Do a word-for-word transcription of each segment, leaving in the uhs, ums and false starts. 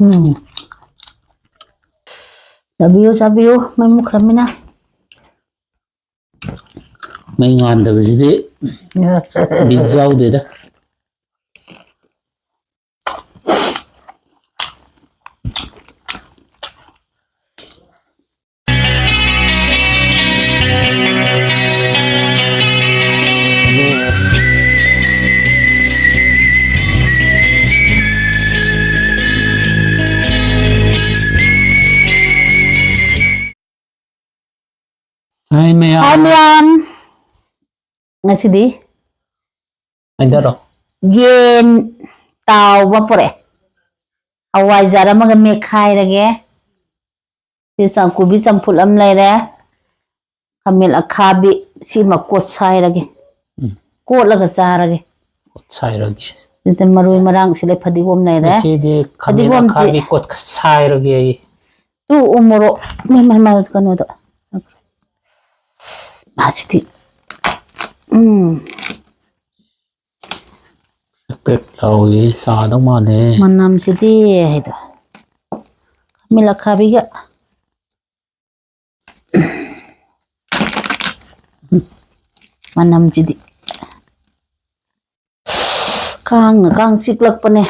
ꯎꯝ꯫ ꯆꯥꯕꯤꯌꯨ, ꯆꯥꯕꯤꯌꯨ, ꯃꯩ ꯃꯨꯠꯈ꯭ꯔꯃꯤꯅ꯫ ꯃꯩ ꯉꯥꯟꯗꯕꯁꯤꯗꯤ ꯕꯤꯠ ꯌꯥꯎꯗꯦꯗ꯫ ꯍꯥꯏ ꯃꯌꯥꯝ꯫ ꯍꯥꯏ ꯃꯌꯥꯝ꯫ ꯉꯁꯤꯗꯤ ꯍꯥꯏꯗꯔꯣ꯫ ꯌꯦꯟ ꯇꯥꯎꯕ ꯄꯨꯔꯛꯑꯦ꯫ ꯍꯋꯥꯏꯖꯥꯔ ꯑꯃꯒ ꯃꯦꯠꯈꯥꯏꯔꯒꯦ꯫ ꯁꯤ ꯆꯝ-, ꯀꯣꯕꯤ ꯆꯝꯐꯨꯠ ꯑꯃ ꯂꯩꯔꯦ꯫ ꯈꯥꯃꯦꯟ ꯑꯈꯥꯕꯤ ꯁꯤꯃ ꯀꯣꯠꯁꯥꯏꯔꯒꯦ꯫ ꯎꯝ꯫ ꯀꯣꯠꯂꯒ ꯆꯥꯔꯒꯦ꯫ ꯀꯣꯠꯁꯥꯏꯔꯒꯦ꯫ ꯑꯗꯨꯗ ꯃꯔꯣꯏ ꯃꯔꯥꯡꯁꯤ ꯂꯩ, ꯐꯗꯤꯒꯣꯝ ꯂꯩꯔꯦ꯫ ꯉꯁꯤꯗꯤ ꯈꯥꯃꯦꯟ ꯐꯗꯤꯒꯣꯝꯁꯤ ꯑꯈꯥꯕꯤ ꯀꯣꯠꯁꯥꯏꯔꯒꯦ ꯑꯩ꯫ ꯇꯨ ꯎ ꯃꯣꯔꯣꯛ, ꯃ-, ꯃ-, ꯃ-, ꯀꯩꯅꯣꯗꯣ꯫ ꯃꯥꯁꯤꯗꯤ꯫ ꯎꯝ꯫ ꯄꯦꯛ ꯄꯦꯛ ꯂꯥꯎꯏ, ꯆꯥꯗꯧ ꯃꯥꯜꯂꯦ꯫ ꯃꯅꯝꯁꯤꯗꯤ ꯍꯥꯏꯗꯣ꯫ ꯈꯥꯃꯦꯟ ꯑꯈꯥꯕꯤꯒ꯫ ꯃꯅꯝꯁꯤꯗꯤ꯫ ꯀꯥꯡꯅ ꯀꯥꯡ ꯆꯤꯛꯂꯛꯄꯅꯦ꯫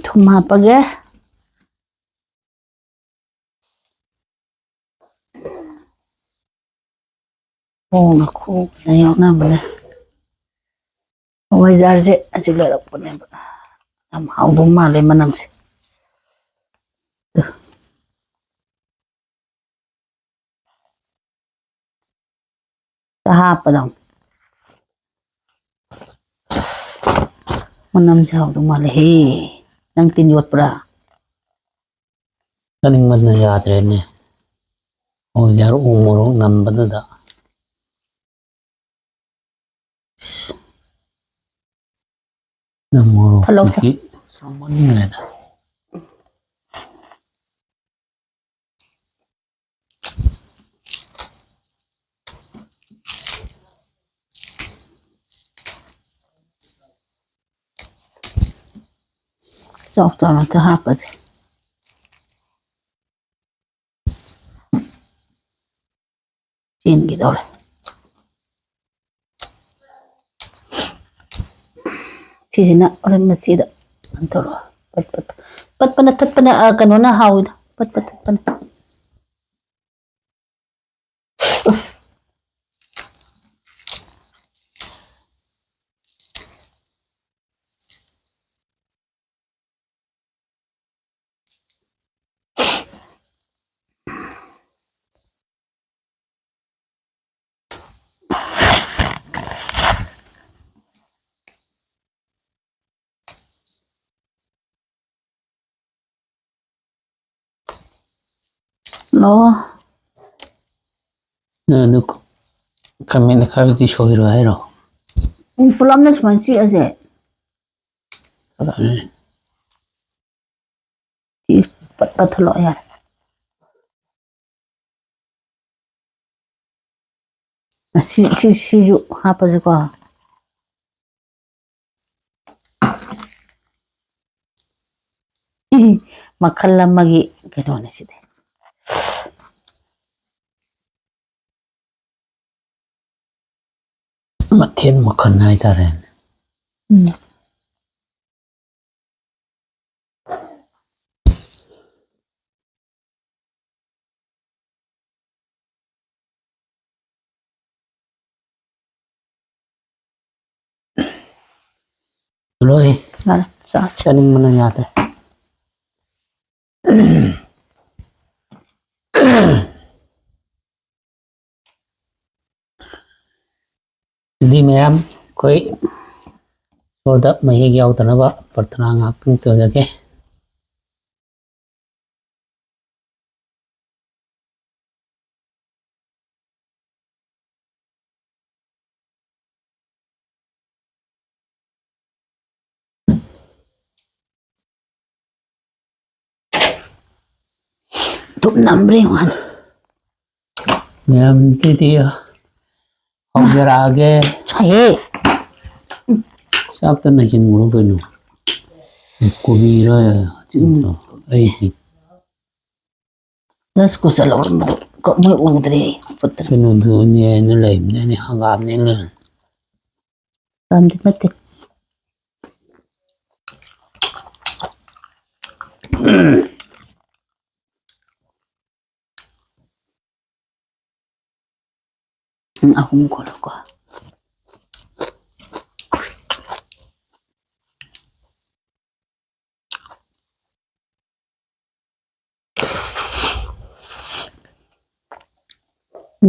ꯊꯨꯝ ꯍꯥꯞꯄꯒꯦ꯫ ꯈꯣꯡꯅ ꯈꯣꯡꯅ ꯌꯥꯎꯅꯕꯅꯦ꯫ ꯍꯋꯥꯏꯖꯥꯔꯁꯦ ꯍꯧꯖꯤꯛ ꯂꯩꯔꯛꯄꯅꯦꯕ꯫ ꯌꯥꯝ ꯍꯥꯎꯗꯧ ꯃꯥꯜꯂꯦ ꯃꯅꯝꯁꯦ꯫ ꯍꯥꯞꯄꯗꯣ꯫ ꯃꯅꯝꯁꯦ ꯍꯥꯎꯗꯧ ꯃꯥꯜꯂꯦꯍꯦ꯫ ꯅꯪ ꯇꯤꯟ ꯌꯣꯠꯄ꯭ꯔꯥ? ꯆꯥꯅꯤꯡꯕꯅ ꯌꯥꯗ꯭ꯔꯦꯅꯦ꯫ ꯑꯣ, ꯌꯥꯔꯛꯎ ꯃꯣꯔꯣꯛ ꯅꯝꯕꯗꯨꯗ꯫ ꯅꯪ ꯃꯣꯔꯣꯛ ꯊꯠꯂꯧꯁꯦ꯫ ꯃꯍꯤ ꯆꯥꯃꯟꯈ꯭ꯔꯦꯗ꯫ ꯆꯥꯎ ꯆꯥꯎꯅ ꯑꯝꯇ ꯍꯥꯞꯄꯁꯦ꯫ ꯆꯦꯟꯈꯤꯗꯧꯔꯦ꯫ ꯁꯤꯁꯤꯅ ꯍꯣꯔꯦꯟ ꯃꯆꯤꯗ ꯀꯩꯅꯣ ꯇꯧꯔꯣ꯫ ꯄꯠ ꯄꯠ, ꯄꯠꯄꯅ ꯊꯠꯄꯅ, ꯑ, ꯀꯩꯅꯣꯅ ꯍꯥꯎꯋꯤꯗ꯫ ꯄꯠ ꯄꯠ ꯊꯠꯄꯅ꯫ ꯂꯥꯛꯑꯣ꯫ ꯅꯪ ꯑꯗꯨ ꯈꯥꯃꯦꯟ ꯑꯈꯥꯕꯤꯗꯤ ꯁꯣꯏꯔꯣ ꯍꯥꯏꯔꯣ? ꯎꯝ, ꯄꯨꯂꯞꯅ ꯁꯨꯃꯥꯏꯅ ꯆꯤꯛꯑꯁꯦ꯫ ꯎꯝ꯫ ꯁꯤ ꯄꯠ ꯄꯠ ꯊꯠꯂꯛꯑꯣ ꯌꯥꯔꯦ꯫ ꯑꯁꯤ, ꯁꯤ, ꯁꯤꯁꯨ ꯍꯥꯞꯄꯁꯤꯀꯣ꯫ ꯃꯈꯜ ꯑꯃꯒꯤ ꯀꯩꯅꯣꯅꯦ ꯁꯤꯗꯤ꯫ ꯃꯊꯦꯜ ꯃꯈꯜ ꯍꯥꯏꯇꯥꯔꯦꯅꯦ꯫ ꯎꯝ꯫ ꯂꯣꯏ꯫ ꯌꯥꯔꯦ, ꯆꯥꯔꯁꯤ꯫ ꯆꯥꯅꯤꯡꯕꯅ ꯌꯥꯗ꯭ꯔꯦ꯫ ꯑꯗꯨꯗꯤ ꯃꯌꯥꯝ ꯑꯩꯈꯣꯏ ꯏꯁꯣꯔꯗ ꯃꯍꯤꯛ ꯌꯥꯎꯗꯅꯕ ꯄ꯭ꯔꯊꯅꯥ ꯉꯥꯛꯇꯪ ꯇꯧꯖꯒꯦ꯫ ꯊꯨꯝ ꯅꯝꯕ꯭ꯔꯥ ꯌꯦꯡꯉꯨ ꯍꯥꯟꯅ꯫ ꯃꯌꯥꯝꯁꯤꯗꯤ ꯍꯧꯖꯔꯛꯑꯒꯦ꯫ ꯁꯥꯏꯍꯦ꯫ ꯆꯥꯛꯇ ꯅꯩꯁꯤꯟꯈ꯭ꯔꯣ ꯀꯩꯅꯣ꯫ ꯀꯣꯕꯤꯔ? ꯎꯝ꯫ ꯑꯩꯗꯤ ꯅꯁꯀꯨꯁ ꯂꯧꯔꯝꯕꯗꯣ ꯀ-, ꯃꯣꯏ ꯎꯗ꯭ꯔꯦ, ꯐꯨꯠꯇ꯭ꯔꯦ꯫ ꯀꯩꯅꯣꯗꯨꯅꯦꯅ ꯂꯩꯕꯅꯦ, ꯍꯪꯒꯥꯝꯅꯦꯅ꯫ ꯍꯪꯒꯥꯝꯗꯤ ꯅꯠꯇꯦ꯫ ꯎꯝ, ꯑꯍꯨꯝ ꯀꯣꯜꯂꯣꯀꯣ꯫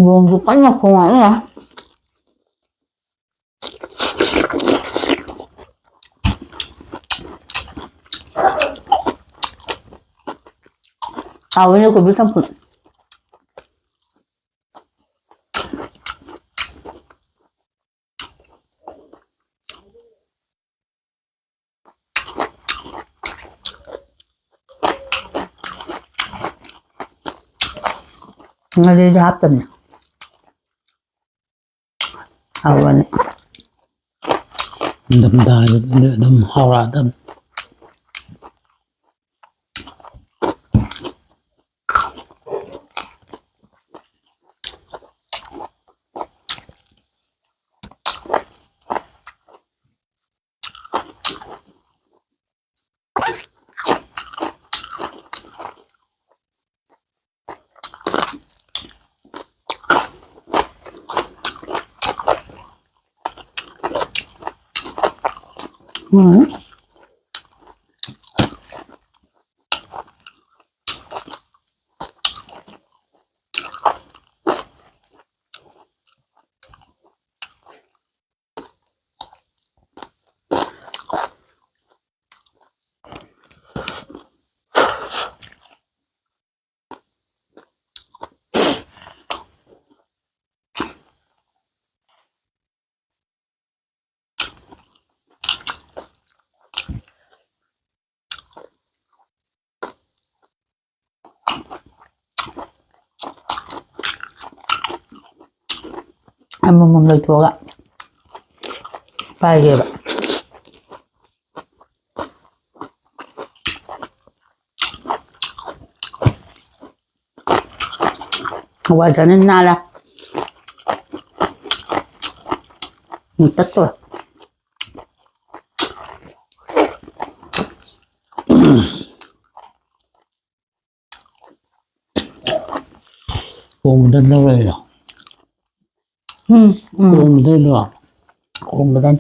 ꯅꯣꯡꯁꯨ ꯀꯟꯅ ꯈꯣꯡꯉꯛꯑꯦ꯫ ꯍꯥꯎꯋꯦꯅꯦ ꯀꯣꯕꯤ ꯆꯝꯐꯨꯠ꯫ ꯉꯥꯔꯤꯗꯤ ꯍꯥꯞꯇꯕꯅꯦ꯫ ꯍꯥꯎꯕꯅꯦ꯫ ꯏꯪꯊꯝꯊꯥꯗꯗꯤ ꯑꯗꯨꯝ ꯍꯥꯎꯔꯛꯑꯗꯕꯅꯤ꯫ ꯎꯝ꯫ ꯑꯃꯃꯝ ꯂꯩꯊꯣꯛꯑꯒ ꯄꯥꯏꯒꯦꯕ꯫ ꯍꯋꯥꯏ ꯆꯥꯅꯤꯡ ꯅꯥꯜꯂꯦ꯫ ꯎꯝ, ꯇꯠꯇꯣꯔꯦ꯫ ꯀꯣꯡꯕꯗ ꯂꯧꯔꯛꯏꯔꯣ? ꯎꯝ, ꯎꯝ꯫ ꯀꯣꯡꯕꯗꯩꯔꯣ? ꯀꯣꯡꯕꯗꯩ꯫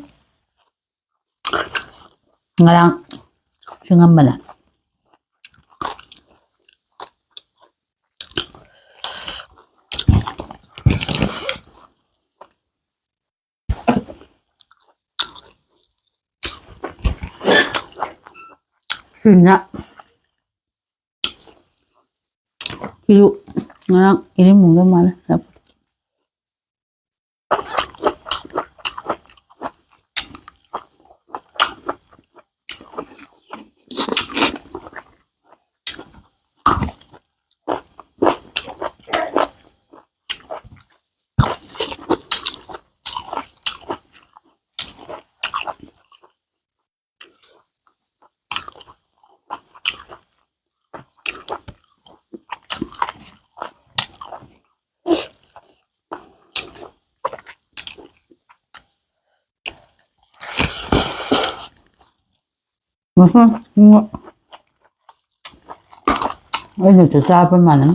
ꯉꯔꯥꯡ ꯁꯤꯡꯉꯝꯕꯅꯦ꯫ ꯁꯤꯅ ꯁꯤꯁꯨ ꯉꯔꯥꯡ ꯏꯔꯦꯝꯕꯨꯡꯗ ꯃꯥꯜꯂꯦ꯫ ꯎꯝ, ꯎꯝ꯫ ꯑꯩꯅ ꯆꯥꯛ ꯆꯥꯕ ꯃꯥꯟꯅꯩ꯫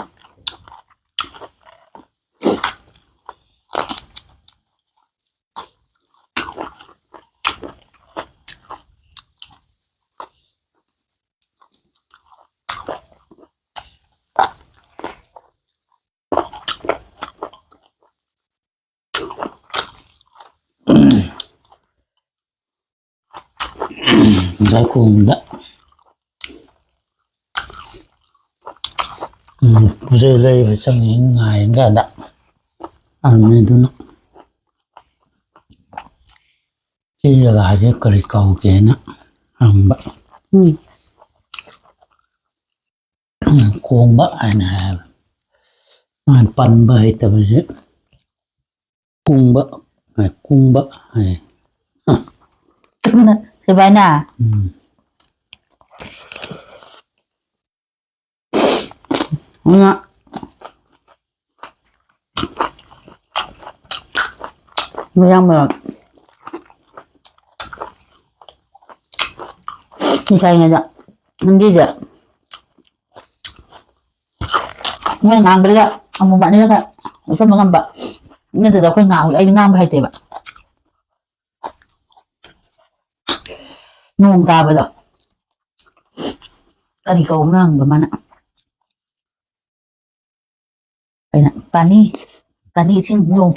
ꯂꯩꯈꯣꯝꯗ꯫ ꯎꯝ, ꯄꯣꯠ ꯆꯩ ꯂꯩꯕ ꯆꯪꯉꯤ ꯉꯥꯏ ꯀꯥꯟꯗ ꯑꯥꯔꯃꯤꯗꯨꯅ ꯁꯤ ꯖꯒꯥꯁꯦ ꯀꯔꯤ ꯀꯧꯒꯦꯅ ꯍꯪꯕ꯫ ꯎꯝ꯫ ꯀꯣꯡꯕ ꯍꯥꯏꯅ ꯍꯥꯏꯕ꯫ ꯃꯥꯅ ꯄꯟꯕ ꯍꯩꯇꯕꯁꯦ ꯀꯨꯡꯕ, ꯀꯨꯡꯕ ꯍꯥꯏ꯫ ꯁꯨꯃꯥꯏꯅ? ꯎꯝ꯫ ꯉꯥ꯫ ꯃꯌꯥꯝ ꯃꯔꯛ ꯉꯁꯥꯏꯉꯩꯗ ꯍꯤꯟꯗꯤꯁꯦ ꯃꯣꯏꯅ ꯉꯥꯡꯕꯗ ꯑꯃꯨꯛ ꯑꯅꯤꯔꯛꯀ ꯂꯧꯁꯟꯕ ꯉꯝꯕ꯫ ꯅꯠꯇ꯭ꯔꯗꯤ ꯑꯩꯈꯣꯏ ꯉꯥꯡꯕꯗ ꯑꯩꯗꯤ ꯉꯥꯡꯕ ꯍꯩꯇꯦꯕ꯫ ꯅꯣꯡ ꯇꯥꯕꯗꯣ ꯀꯔꯤ ꯀꯧꯕꯅꯣ ꯍꯪꯕ ꯃꯥꯅ꯫ ꯑꯩꯅ ꯄꯥꯅꯤ, ꯄꯥꯅꯤ ꯏꯁꯤꯡ ꯅꯣꯡ꯫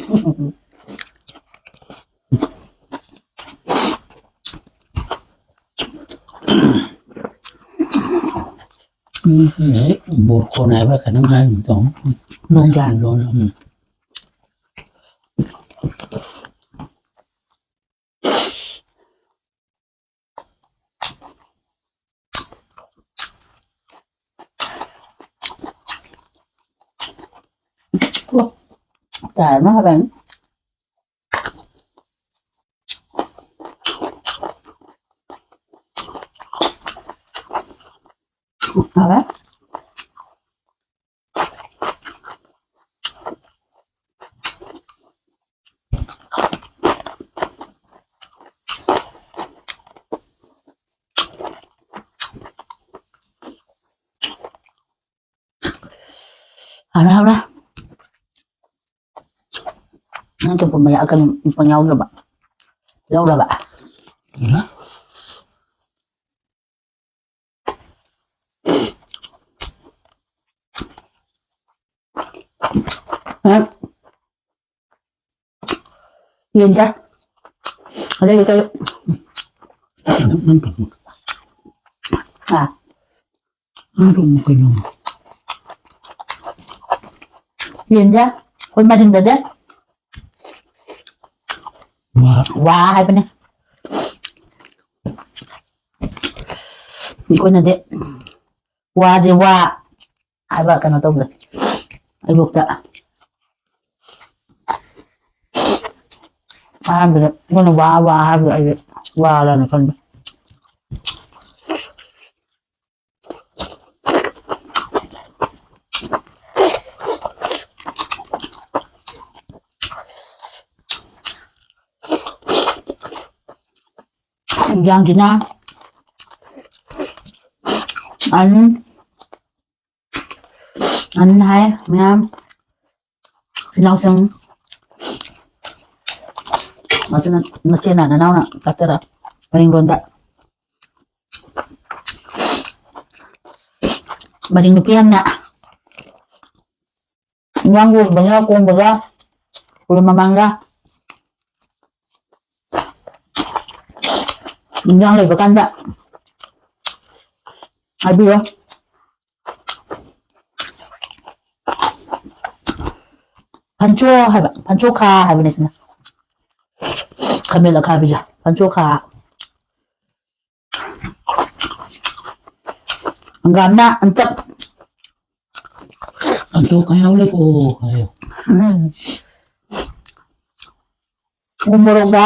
ꯎꯝ, ꯕꯣꯔꯈꯣꯟ ꯍꯥꯏꯕ꯭ꯔꯥ ꯀꯩꯅꯣꯝ ꯍꯥꯏꯒꯨꯝ ꯇꯧ꯫ ꯂꯣꯟꯖꯥ꯫ ꯂꯣꯟ, ꯎꯝ꯫ ꯑꯣ, ꯇꯥꯔꯅꯨ ꯍꯥꯏꯕꯅꯤ꯫ ꯍꯥꯎꯔꯦ꯫ ꯍꯥꯎꯔꯦ, ꯍꯥꯎꯔꯦ꯫ ꯅꯪ ꯆꯝꯐꯨꯠ ꯃꯌꯥ ꯑꯀꯪꯕ ꯌꯥꯎꯗ꯭ꯔꯕ? ꯂꯧꯔꯕ? ꯎꯝ꯫ ꯍꯥ? ꯌꯦꯟ ꯆꯥꯏ꯫ ꯑꯗꯩ ꯀꯩ-, ꯅꯪ ꯊꯣꯡꯉꯨ꯫ ꯑꯥ꯫ ꯅꯪ ꯊꯣꯡꯉꯨ ꯀꯩꯅꯣ? ꯌꯦꯟꯁꯦ ꯑꯩꯈꯣꯏ ꯃꯔꯤꯡꯗꯗꯤ ꯋꯥ꯫ ꯋꯥ ꯍꯥꯏꯕꯅꯦ꯫ ꯑꯩꯈꯣꯏꯅꯗꯤ ꯋꯥꯁꯦ ꯋꯥ ꯍꯥꯏꯕ ꯀꯩꯅꯣ ꯇꯧꯕꯗꯣ ꯑꯩꯕꯣꯛꯇ꯫ ꯑꯍꯥꯟꯕꯗ ꯑꯩꯈꯣꯏꯅ ꯋꯥ ꯋꯥ ꯍꯥꯏꯕꯗꯣ ꯑꯩꯗꯤ ꯋꯥꯔꯅ ꯈꯟꯕ꯫ ꯏꯟꯖꯥꯡꯁꯤꯅ ꯑꯟ, ꯑꯟ ꯍꯥꯏ ꯃꯌꯥꯝ, ꯏꯅꯥꯎꯁꯪ, ꯃꯁꯤꯅ ꯅꯆꯦꯅ ꯅꯅꯥꯎꯅ ꯆꯥꯛꯆꯔ ꯃꯅꯤꯡꯂꯣꯝꯗ꯫ ꯃꯅꯤꯡ ꯅꯨꯄꯤ ꯑꯃꯅ ꯏꯟꯖꯥꯡ ꯌꯣꯟꯕꯒ ꯀꯣꯡꯕꯒ ꯎꯔꯨꯝ ꯃꯃꯥꯡꯗ ꯏꯟꯖꯥꯡ ꯂꯩꯕ ꯀꯥꯟꯗ ꯍꯥꯏꯕꯤꯌꯣ꯫ ꯐꯟꯆꯣ ꯍꯥꯏꯕ, ꯐꯟꯆꯣ ꯈꯥ ꯍꯥꯏꯕꯅꯦ ꯁꯤꯅ꯫ ꯈꯥꯃꯦꯟ ꯑꯈꯥꯕꯤꯁꯦ ꯐꯟꯆꯣ ꯈꯥ꯫ ꯍꯪꯒꯥꯝꯅ ꯑꯟꯇꯞ꯫ ꯑꯟꯇꯣ ꯀꯌꯥꯎ ꯂꯩꯀꯣ ꯍꯥꯏꯌꯣ꯫ ꯎꯝ꯫ ꯎ ꯃꯣꯔꯣꯛꯒ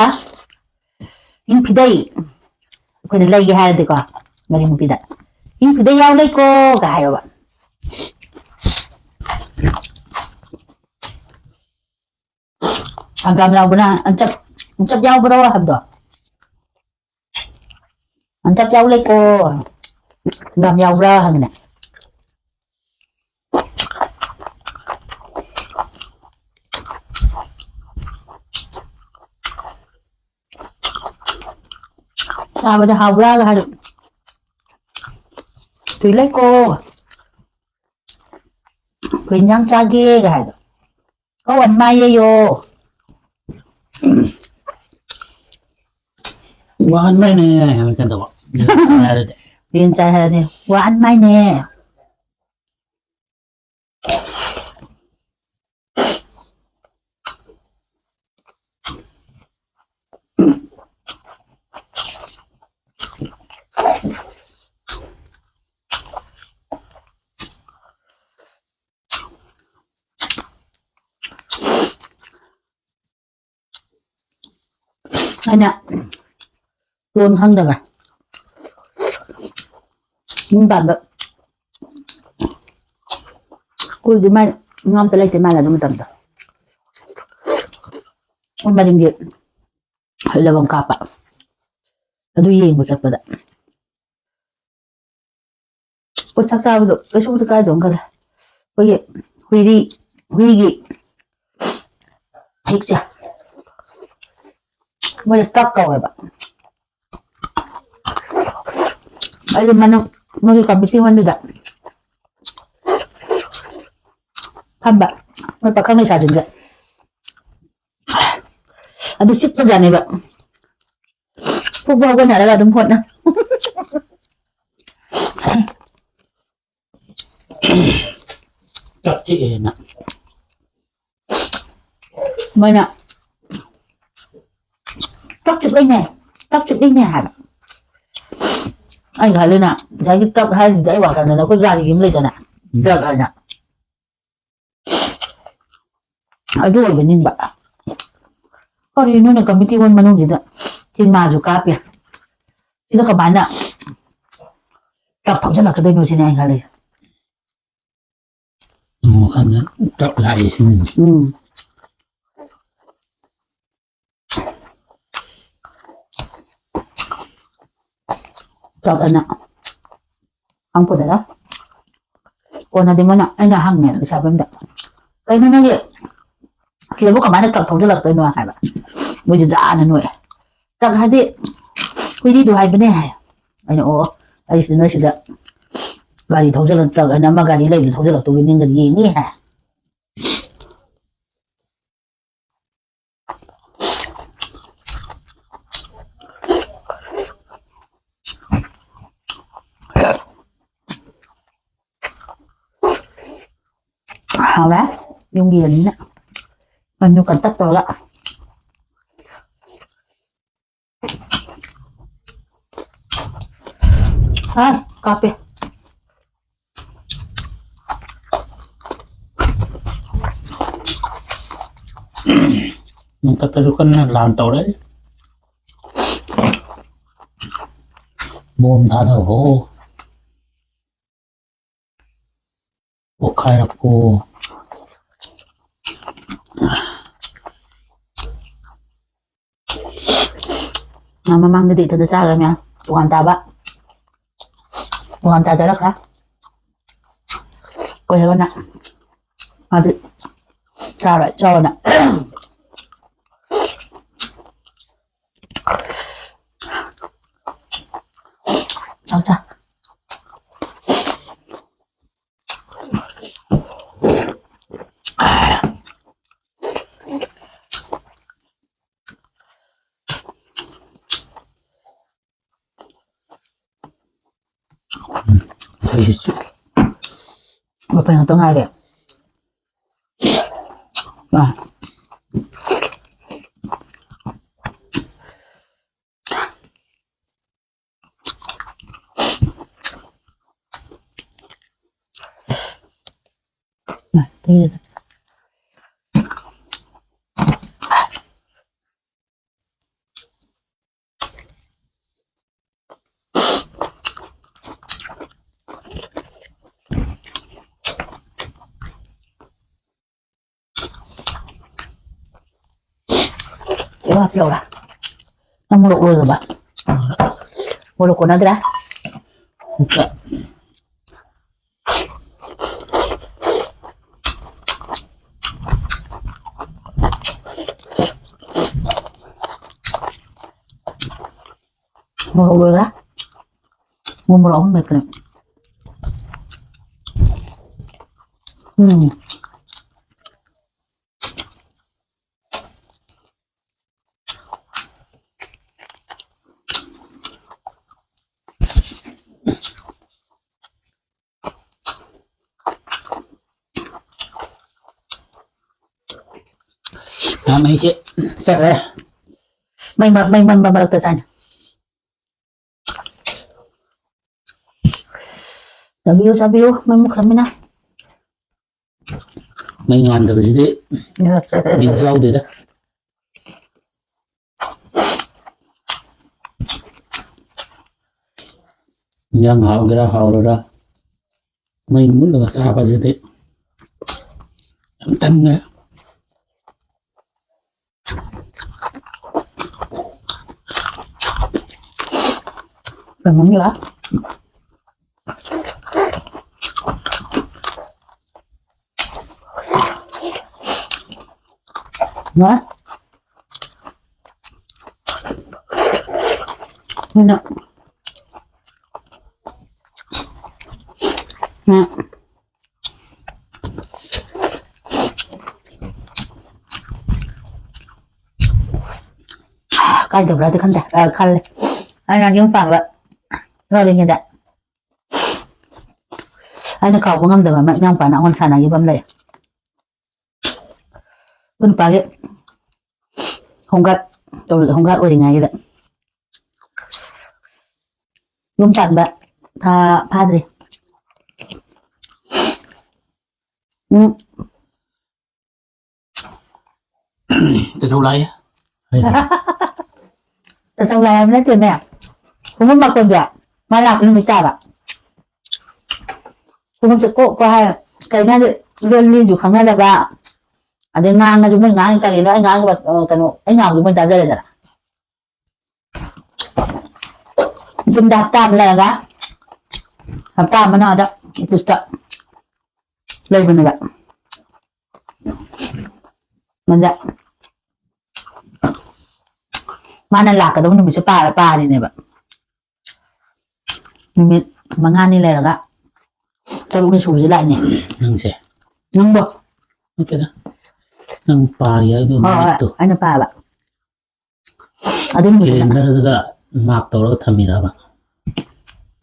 ꯍꯤꯡ ꯐꯤꯗꯩ꯫ ꯑꯩꯈꯣꯏꯅ ꯂꯩꯒꯦ ꯍꯥꯏꯔꯗꯤꯀꯣ, ꯃꯔꯤꯡ ꯅꯨꯄꯤꯗ, "ꯍꯤꯡ ꯐꯤꯗꯩ ꯌꯥꯎ ꯂꯩꯀꯣ" ꯒ ꯍꯥꯏꯌꯣꯕ꯫ ꯍꯪꯒꯥꯝ ꯌꯥꯎꯕꯅ ꯑꯟꯆꯞ, ꯑꯟꯆꯞ ꯌꯥꯎꯕ꯭ꯔꯣ ꯍꯥꯏꯕꯗꯣ꯫ "ꯍꯟꯗꯛ ꯌꯥꯎ ꯂꯩꯀꯣ, ꯍꯪꯒꯥꯝ ꯌꯥꯎꯕ꯭ꯔꯥ?" ꯍꯪꯉꯤꯅꯦ꯫ ꯆꯥꯕꯗ ꯍꯥꯎꯕ꯭ꯔꯥꯒ ꯍꯥꯏꯔ, "ꯇꯨꯏ ꯂꯩꯀꯣ, ꯀꯩ ꯏꯟꯖꯥꯡ ꯆꯥꯒꯦꯒ?" ꯍꯥꯏꯗꯣ꯫ "ꯀꯧ ꯑꯟ ꯃꯥꯏꯌꯦꯌꯣ"꯫ ꯋꯥꯟ ꯃꯥꯏꯅꯦ ꯍꯥꯏꯕ ꯀꯩꯗꯧꯕ? ꯍꯥꯏꯔꯗꯤ꯫ ꯌꯦꯟ ꯆꯥꯏ ꯍꯥꯏꯔꯗꯤ, "ꯋꯥꯟ ꯃꯥꯏꯅꯦ"꯫ ꯑꯩꯅ ꯂꯣꯟ ꯈꯪꯗꯕ ꯌꯨꯝ ꯄꯥꯟꯕ ꯀꯨꯏꯗ꯭ꯔꯤ, ꯃꯥꯏ ꯏꯅꯥꯎ ꯑꯝꯇ ꯂꯩꯇꯦ ꯃꯥꯅ ꯑꯗꯨ ꯃꯇꯝꯗ꯫ ꯃꯔꯤꯡꯒꯤ ꯂꯕꯪ ꯀꯥꯞꯄ꯫ ꯑꯗꯨ ꯌꯦꯡꯕ ꯆꯠꯄꯗ꯫ ꯑꯩꯈꯣꯏ ꯆꯥꯛ ꯆꯥꯕꯗꯣ ꯀꯩꯁꯨꯕꯨꯗꯤ ꯀꯥꯏꯗꯧꯅ ꯈꯜꯂꯦ꯫ ꯑꯩꯈꯣꯏꯒꯤ ꯍꯨꯏꯔꯤ, ꯍꯨꯏꯒꯤ ꯍꯤꯛꯁꯦ, ꯃꯣꯏꯅ ꯇ꯭ꯔꯛ ꯀꯧꯋꯦꯕ꯫ ꯑꯩꯁꯨ ꯃꯅꯨꯡ, ꯃꯣꯏꯒꯤ ꯀꯝꯃꯤꯇꯤ ꯍꯣꯜꯗꯨꯗ ꯐꯝꯕ, ꯃꯣꯏ ꯄꯥꯈꯪ ꯂꯩꯁꯥꯁꯤꯡꯁꯦ꯫ ꯑꯗꯨ ꯆꯤꯛꯄꯖꯥꯠꯅꯦꯕ꯫ ꯐꯨꯛ ꯐꯨꯛ ꯍꯧꯒꯠꯅꯔꯒ ꯑꯗꯨꯝ ꯍꯣꯠꯅ꯫ ꯆꯥꯛ ꯆꯤꯛꯑꯦꯅ꯫ ꯃꯣꯏꯅ ꯇ꯭ꯔꯛ ꯆꯤꯛꯂꯛꯏꯅꯦ, ꯇ꯭ꯔꯛ ꯆꯤꯛꯂꯛꯏꯅꯦ ꯍꯥꯏꯕ꯫ ꯑꯩꯅ ꯈꯜꯂꯤꯅ, ꯉꯁꯥꯏꯒꯤ ꯇ꯭ꯔꯛ ꯍꯥꯏꯔꯤꯗꯨꯗꯤ ꯑꯩ ꯋꯥꯈꯜꯗꯅ ꯑꯩꯈꯣꯏ ꯒꯥꯔꯤ ꯑꯃ ꯂꯩꯗꯅ, ꯎꯝ꯫ ꯇ꯭ꯔꯛ ꯍꯥꯏꯅ꯫ ꯑꯗꯨ ꯑꯣꯏꯕ ꯅꯤꯡꯕ꯫ ꯀꯔꯤꯅꯣꯅꯦ, ꯀꯝꯃꯤꯇꯤ ꯍꯣꯜ ꯃꯅꯨꯡꯁꯤꯗ ꯁꯤꯅꯦꯃꯥꯁꯨ ꯀꯥꯞꯄꯦ꯫ ꯁꯤꯗ ꯀꯃꯥꯏꯅ ꯇ꯭ꯔꯛ ꯊꯧꯖꯤꯜꯂꯛꯀꯗꯣꯏꯅꯣ ꯁꯤꯅꯦ ꯑꯩꯅ ꯈꯜꯂꯤꯁꯦ꯫ ꯑꯣ, ꯋꯥꯈꯜꯗ ꯇ꯭ꯔꯛ ꯂꯥꯛꯑꯦ ꯁꯤꯅꯤ꯫ ꯎꯝ꯫ ꯇ꯭ꯔꯛ ꯑꯅ ꯍꯪꯉꯛꯄꯗꯔ? ꯀꯣꯟꯅꯗꯤ ꯃꯣꯏꯅ, ꯑꯩꯅ ꯍꯪꯉꯦ ꯂꯩꯁꯥꯕꯤ ꯑꯝꯗ, "ꯀꯩꯅꯣ ꯅꯪꯒꯤ ꯁꯤꯗꯕꯨ ꯀꯃꯥꯏꯅ ꯇ꯭ꯔꯛ ꯊꯧꯖꯤꯜꯂꯛꯇꯣꯏꯅꯣ?" ꯍꯥꯏꯕ꯫ ꯃꯣꯏꯁꯨ ꯖꯥꯅ ꯅꯣꯛꯑꯦ꯫ "ꯇ꯭ꯔꯛ ꯍꯥꯏꯗꯤ ꯍꯨꯏꯔꯤꯗꯣ ꯍꯥꯏꯕꯅꯦ" ꯍꯥꯏ꯫ ꯑꯩꯅ, "ꯑꯣ, ꯑꯩꯁꯤꯗ ꯅꯣꯏ ꯁꯤꯗ ꯒꯥꯔꯤ ꯊꯧꯖꯤꯜꯂꯛ-, ꯇ꯭ꯔꯛ ꯍꯥꯏꯅ ꯑꯃ ꯒꯥꯔꯤ ꯂꯩꯕꯗꯣ ꯊꯧꯖꯤꯜꯂꯛꯇꯧꯕ ꯅꯤꯡꯒ ꯌꯦꯡꯉꯤ" ꯍꯥꯏ꯫ ꯍꯥꯎꯔꯦ꯫ ꯌꯨꯝꯒꯤ ꯌꯦꯟꯅꯤꯅ꯫ ꯃꯟꯗꯨ ꯀꯟꯇꯛ ꯇꯧꯔꯒ꯫ ꯍꯥ, ꯀꯥꯞꯄꯦ꯫ ꯅꯣꯡꯊꯛꯇꯁꯨ ꯀꯟꯅ ꯂꯥꯟ ꯇꯧꯔꯦ꯫ ꯕꯣꯝ ꯊꯥꯗꯔꯣ꯫ ꯄꯣꯛꯈꯥꯏꯔꯛꯄꯣ꯫ ꯃꯃꯥꯡꯗꯗꯤ ꯏꯊꯟꯇ ꯆꯥꯈ꯭ꯔꯦ ꯃꯌꯥꯝ꯫ ꯇꯣꯉꯥꯟ ꯇꯥꯕ꯫ ꯇꯣꯉꯥꯟ ꯇꯥꯖꯔꯛꯈ꯭ꯔꯦ꯫ ꯑꯩꯈꯣꯏ ꯍꯦꯔꯣꯅ ꯃꯥꯗꯤ ꯆꯥꯔꯣꯏ ꯆꯥꯎꯑꯣꯅ꯫ ꯆꯥꯎ ꯆꯥ꯫ ꯃꯄꯪ ꯉꯥꯛꯇ ꯉꯥꯏꯔꯦ꯫ ꯑꯥ꯫ ꯀꯩꯅꯣ ꯍꯥꯞꯄꯤꯔꯛꯎꯔꯥ? ꯅꯪ ꯃꯣꯔꯣꯛ ꯂꯣꯏꯈ꯭ꯔꯕ? ꯃꯣꯔꯣꯛ ꯀꯣꯟꯅꯗ꯭ꯔꯦ? ꯃꯣꯔꯣꯛ ꯂꯣꯏꯈ꯭ꯔꯦ꯫ ꯃꯣꯔꯣꯛ ꯑꯍꯨꯝ ꯃꯦꯠꯄꯅꯦ꯫ ꯎꯝ꯫ ꯃꯩꯁꯦ ꯆꯠꯈ꯭ꯔꯦ꯫ ꯃꯩ ꯃ-, ꯃꯩ ꯃꯝꯕ ꯃꯔꯛꯇ ꯆꯥꯏꯅꯦ꯫ ꯆꯥꯕꯤꯌꯨ, ꯆꯥꯕꯤꯌꯨ, ꯃꯩ ꯃꯨꯠꯈ꯭ꯔꯃꯤꯅ꯫ ꯃꯩ ꯉꯥꯟꯗꯕꯁꯤꯗꯤ ꯕꯤꯠ ꯌꯥꯎꯗꯦꯗ꯫ ꯏꯟꯖꯥꯡ ꯍꯥꯎꯒꯦꯔꯥ ꯍꯥꯎꯔꯣꯏꯔꯥ, ꯃꯩ ꯃꯨꯠꯂꯒ ꯆꯥꯕꯁꯤꯗꯤ ꯌꯥꯝ ꯇꯟꯈ꯭ꯔꯦ꯫ ꯀꯃꯥꯏꯅ ꯂꯥꯛ? ꯉꯥ? ꯑꯩꯈꯣꯏꯅ ꯉꯥ ꯀꯥꯏꯗꯕ꯭ꯔꯥꯗꯤ ꯈꯟꯗꯦ, ꯑ, ꯈꯜꯂꯦ꯫ ꯑꯩꯅ ꯌꯨꯝ ꯄꯥꯟꯕ ꯌꯧꯔꯤꯉꯩꯗ ꯑꯩꯅ ꯀꯥꯎꯕ ꯉꯝꯗꯕ ꯑꯃ ꯏꯅꯥꯎꯄꯥꯅ ꯑꯩꯉꯣꯟꯗ ꯁꯥꯟꯅꯈꯤꯕ ꯑꯃ ꯂꯩ꯫ ꯑꯩꯈꯣꯏ ꯅꯨꯄꯥꯒꯤ ꯍꯣꯝꯒꯥꯔꯗ ꯇꯧꯔꯤ-, ꯍꯣꯝꯒꯥꯔꯗ ꯑꯣꯏꯔꯤꯉꯩꯒꯤꯗ꯫ ꯌꯨꯝ ꯄꯥꯟꯕ ꯊꯥ ꯐꯥꯗ꯭ꯔꯤ꯫ ꯎꯝ꯫ ꯇꯥꯆꯧ ꯂꯥꯛꯑꯦ꯫ ꯇꯥꯆꯧ ꯂꯥꯛꯑꯦ ꯍꯥꯏꯕ ꯅꯠꯇꯦꯅꯦ꯫ ꯈꯣꯡꯉꯨꯝ ꯃꯈꯣꯟꯁꯦ ꯃꯥ ꯂꯥꯛꯄ ꯅꯨꯃꯤꯠ ꯇꯥꯕ꯫ ꯈꯣꯡꯉꯨꯝꯁꯦ ꯀꯣꯛ ꯀꯣꯛ ꯍꯥꯏ꯫ ꯀꯩꯅꯣ ꯍꯥꯏꯗꯤ ꯂꯣꯟ ꯂꯤꯁꯨ ꯈꯪꯅꯗꯕ꯫ ꯑꯗꯩ ꯉꯥꯡꯉꯁꯨ ꯃꯣꯏ ꯉꯥꯡꯉꯤ ꯀꯔꯤꯅꯣ ꯑꯩ ꯉꯥꯡꯉꯤꯕ, ꯑ, ꯀꯩꯅꯣ ꯑꯩ ꯉꯥꯡꯕꯗꯣ ꯃꯣꯏ ꯇꯥꯖꯔꯦꯗꯅ꯫ ꯌꯨꯝꯗ ꯍꯞꯇꯥ ꯑꯃ ꯂꯩꯔꯒ ꯍꯞꯇꯥ ꯑꯃꯅ ꯑꯥꯗ ꯑꯣꯐꯤꯁꯇ ꯂꯩꯕꯅꯦꯕ꯫ ꯑꯗ ꯃꯥꯅ ꯂꯥꯛꯀꯗꯕ ꯅꯨꯃꯤꯠꯁꯦ ꯄꯥꯔ ꯄꯥꯔꯤꯅꯦꯕ꯫ ꯅꯨꯃꯤꯠ ꯃꯉꯥꯅꯤ ꯂꯩꯔꯒ ꯇꯔꯨꯛꯅꯤ ꯁꯨꯕꯁꯦ ꯂꯥꯛꯏꯅꯦ꯫ ꯅꯪꯁꯦ? ꯅꯪꯕꯣ? ꯅꯠꯇꯦꯗ꯫ ꯅꯪ ꯄꯥꯔꯤ ꯍꯥꯏꯗꯣ ꯍꯣꯏ, ꯍꯣꯏ, ꯅꯨꯃꯤꯠꯇꯣ꯫ ꯑꯩꯅ ꯄꯥꯕ꯫ ꯑꯗꯨ ꯅꯨꯃꯤꯠꯇꯨꯅ꯫ ꯀꯦꯂꯦꯟꯗꯔꯗꯨꯗ ꯃꯥꯔꯛ ꯇꯧꯔꯒ ꯊꯝꯃꯤꯔꯕ?